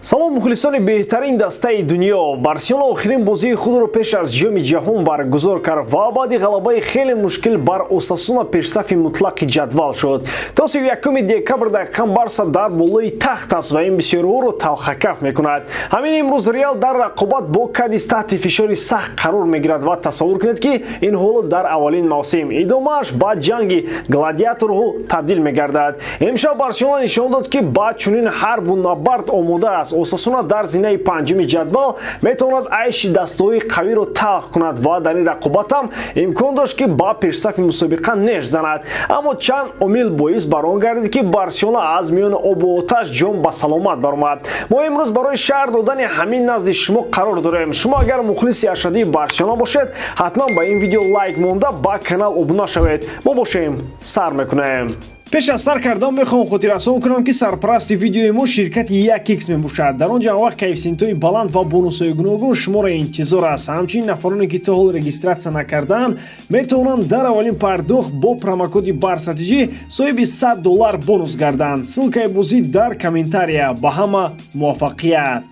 Салом, мухлисони беҳтарин дастаи дунё! Барселона охирин бозии худро пеш аз Ҷоми ҷаҳон баргузор кард ва баъди ғалабаи хеле мушкил бар Осасуна пешсафи мутлақи ҷадвал шуд. То 31 декабр дақиқан Барса дар болои тахт аст ва ин бисёриҳоро талхакаф мекунад. Ҳамин имрӯз Реал дар рақобат бо Кадис таҳти фишори сахт қарор мегирад ва тасаввур кунед, ки ин ҳоло дар аввалин мавсим идомааш ба ҷанги гладиаторҳо табдил мегардад. Имшаб Барселона нишон дод, ки ба чунин ҳарбу набард омода аст. Осасуна дар зинаи панҷуми ҷадвал метавонад айши дастаҳои қавиро талх кунад ва дар ин рақобат ҳам имкон дошт, ки ба пешсафи мусобиқа неш занад. Аммо чанд омил боис бар он гардид, ки Барселона аз миёни обу оташ ҷон ба саломат баромад. Мо имрӯз барои шарҳ додани ҳамин назди шумо қарор дорем. Шумо агар мухлиси ашаддии Барселона бошед, ҳатман ба ин видео лайк монда, ба канал обуна шавед. Мо бошем, сар мекунем. Пеш аз сар кардан мехоҳам хотиррасон кунам, ки сарпарасти видеои мо ширкати 1x мебошад. Дар он ҷо ҳамвақт коэффисиентҳои баланд ва бонусҳои гуногун шуморо интизор аст. Ҳамчунин нафароне, ки то ҳол регистрация накардаанд, метавонанд дар аввалин пардохт бо промокоди БАРСАТЖ соҳиби 100 доллар бонус гарданд. Ссылкаи бозӣ дар комментария. Ба ҳама муваффақият!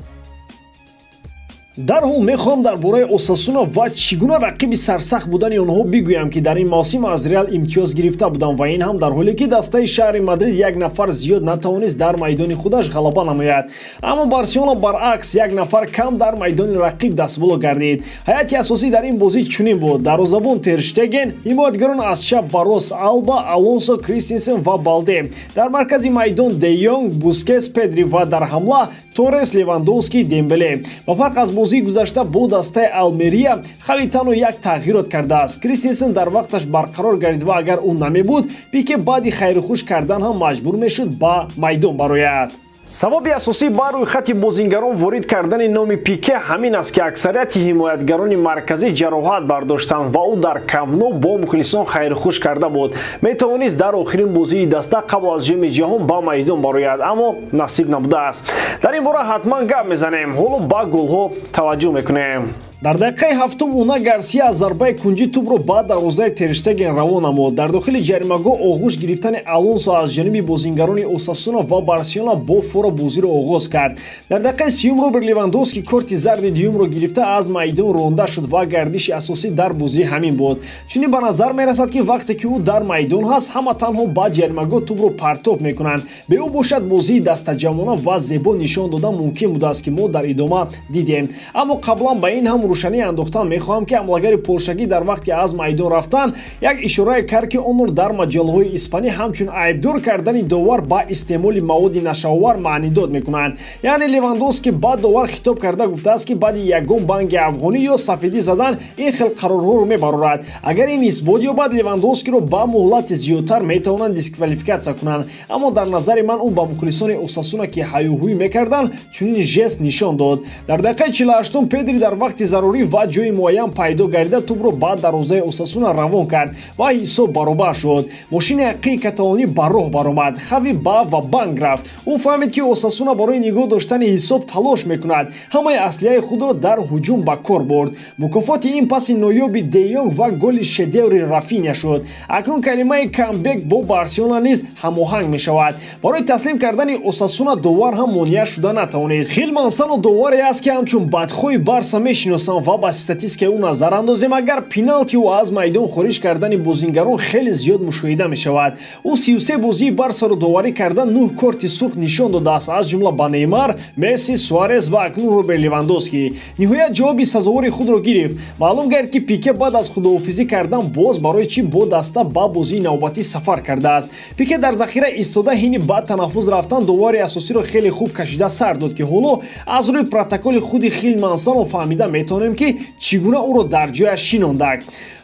Дарҳол мехоҳам дар бораи Осасуна ва чӣ гуна рақиби сарсахт будани онҳо бигӯям, ки дар ин мавсим аз Реал имтиёз гирифта буданд ва ин ҳам дар ҳоле ки дастаи шаҳри Мадрид як нафар зиёд натавонист дар майдони худаш ғалаба намояд. Аммо Барселона баръакс як нафар кам дар майдони рақиб дастболо гардид. Ҳайати асосӣ дар ин бозӣ чунин буд: дарвозабон Тер Штеген, ҳимоятгарон аз чап ба рост Алба, Алонсо, Кристенсен ва Балде, дар маркази майдон Де Йонг, Бускес, Педри ва дар ҳамла Торрес, Левандовский, Дембеле. Ба фарқ аз бозии гузашта бо дастаи Алмерия, Хави танҳо як тағйирот кардааст. Кристенсен дар вақташ барқарор гардид ва агар ӯ намебуд, Пике баъди хайрухуш кардан ҳам маҷбур мешуд ба майдон барояд. Сабаби асосӣ ба рӯйхати бозингарон ворид кардани номи Пике ҳамин аст, ки аксарияти ҳимоятгарони марказӣ ҷароҳат бардоштанд ва ӯ дар Камп Ну бо мухлисон хайрухуш карда буд. Метавонист дар охирин бозии даста қабл аз Ҷоми ҷаҳон ба майдон барояд, аммо насиб набудааст. Дар ин бора ҳатман гап мезанем. Ҳоло ба голҳо таваҷҷӯҳ мекунем. Дар дақиқаи ҳафтум Уна Гарсия аз зарбаи кунҷӣ тӯбро ба дарвозаи Тер Штеген равон намуд. Дар дохили ҷаримагоҳ оғӯш гирифтани Алонсо аз ҷониби бозингарони Осасуна ва Барселона бо фора бозиро оғоз кард. Дар дақиқаи 30-ум Роберт Левандовски корти зарди дуюмро гирифта, аз майдон ронда шуд ва гардиши асосӣ дар бозӣ ҳамин буд. Чунин ба назар мерасад, ки вақте ки ӯ дар майдон ҳаст, ҳама танҳо ба ҷаримагоҳ тӯбро партоф мекунанд. Бе ӯ бошад, бозии дастаҷамъона ва зебо нишон додан мумкин будааст, ки мо дар идома дидем. Аммо қаблан ба ин ҳам рӯшанӣ андохтан мехоҳам, ки ҳамлагари полшагӣ дар вақти аз майдон рафтан як ишорае кард, ки онро дар маҷаллаҳои испанӣ ҳамчун айбдор кардани довар ба истеъмоли маводи нашаовар маънидод мекунанд. Яъне Левандовски ба довар хитоб карда гуфтааст, ки баъди ягон банги афғонӣ ё сафедӣ задан ин хел қарорҳоро мебарорад. Агар ин исбот ёбад, Левандовскиро ба муҳлати зиёдтар метавонанд дисквалификатсия кунанд. Аммо дар назари ман ӯ ба мухлисони Осасуна, ки ҳаюҳӯй мекарданд, чунин жест нишон дод. Дар дақиқаи 48-ум Педри дар вақти зарурӣ ва ҷои муайян пайдо гардида, тӯбро ба дарвозаи Осасуна равон кард ва ҳисоб баробар шуд. Мошини ҳақиқии каталонӣ ба роҳ баромад. Хави ба ва-банк рафт. Ӯ фаҳмид, ки Осасуна барои нигоҳ доштани ҳисоб талош мекунад. Ҳамаи аслиҳаи худро дар ҳуҷум ба кор бурд. Мукофоти ин паси ноёби Де Йонг ва голи шедеври Рафиня шуд. Акнун калимаи камбек бо Барселона низ ҳамоҳанг мешавад. Барои таслим кардани Осасуна довар ҳам монеа шуда натавонист. Хил Мансано доваре аст, ки ҳамчун бадхоҳи Барса мешиносам ва ба статистикаи ӯ назар андозем, агар пеналти ӯ аз майдон хориҷ кардани бозингарон хеле зиёд мушоҳида мешавад. Ӯ 33 бозии Барсаро доварӣ карда, нӯҳ корти сурх нишон додааст, аз ҷумла ба Неймар, Месси, Суарес ва акнун Роберт Левандовски. Ниҳоят ҷавоби сазовори худро гирифт. Маълум гард, ки Пике баъд аз худоҳофизӣ кардан боз барои чӣ бо даста ба бозии навбатӣ сафар кардааст. Пике дар захира истода, ҳини ба танаффуз рафтан довари асосиро хеле хуб кашида сар дод, ки ҳоло аз рӯи протоколи худи Хил Мансано фаҳмида метавонем, ки чӣ гуна ӯро дар ҷояш шинондак.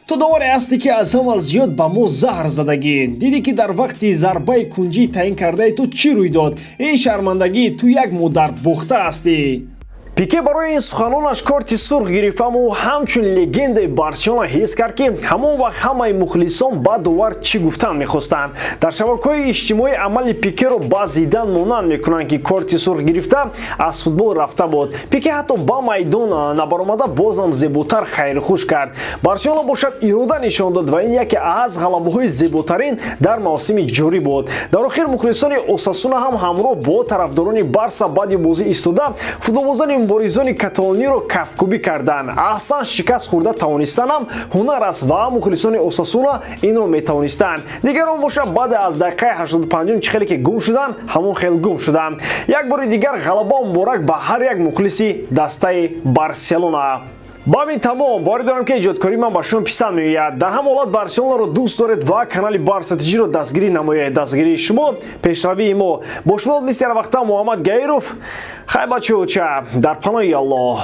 Ту доваре ҳастӣ, ки аз ҳама зиёд ба мо заҳр задагӣ. Дидӣ, ки дар вақти зарбаи кунҷии таъин кардаи ту чӣ рӯй дод? Ин шармандагӣ, ту як модарбохта ҳастӣ. Пике барои ин суханонаш корти сурх гирифт, аммо ӯ ҳамчун легендаи Барселона ҳис кард, ки ҳамон вақт ҳамаи мухлисон ба довар чӣ гуфтан мехостанд. Дар шабакаҳои иҷтимоӣ амали Пикеро ба Зидан монанд мекунанд, ки корти сурх гирифта, аз футбол рафта буд. Пике ҳатто ба майдон набаромада, бозам зеботар хайрхуш кард. Барселона бошад, ирода нишон дод ва ин яке аз ғалабаҳои зеботарин дар мавсими ҷорӣ буд. Дар охир мухлисони Осасуна ҳам ҳамроҳ бо тарафдорони Барса баъди бозӣ истода, футболбозони муборизони каталониро кафкӯбӣ карданд. Аҳсан, шикаст хӯрда тавонистанам ҳунар аст ва мухлисони Осасуна инро метавонистанд. Дигарон бошад, баъд аз дақиқаи 85 чӣ хеле ки гум шуданд, ҳамон хел гум шуданд. Як бори дигар ғалаба муборак ба ҳар як мухлиси дастаи Барселона. Ба ҳамин тамом. Боварӣ дорам, ки эҷодкории ман ба шумо писанд меояд. Дар ҳам ҳолат Барселонаро дӯст доред ва канали Барса Тиҷиро дастгирӣ намоед. Дастгирии шумо — пешравии мо. Бо шумо мисли ҳар вақта Муҳаммад Гаиров. Хай, бачаоча, дар паноҳи Аллоҳ.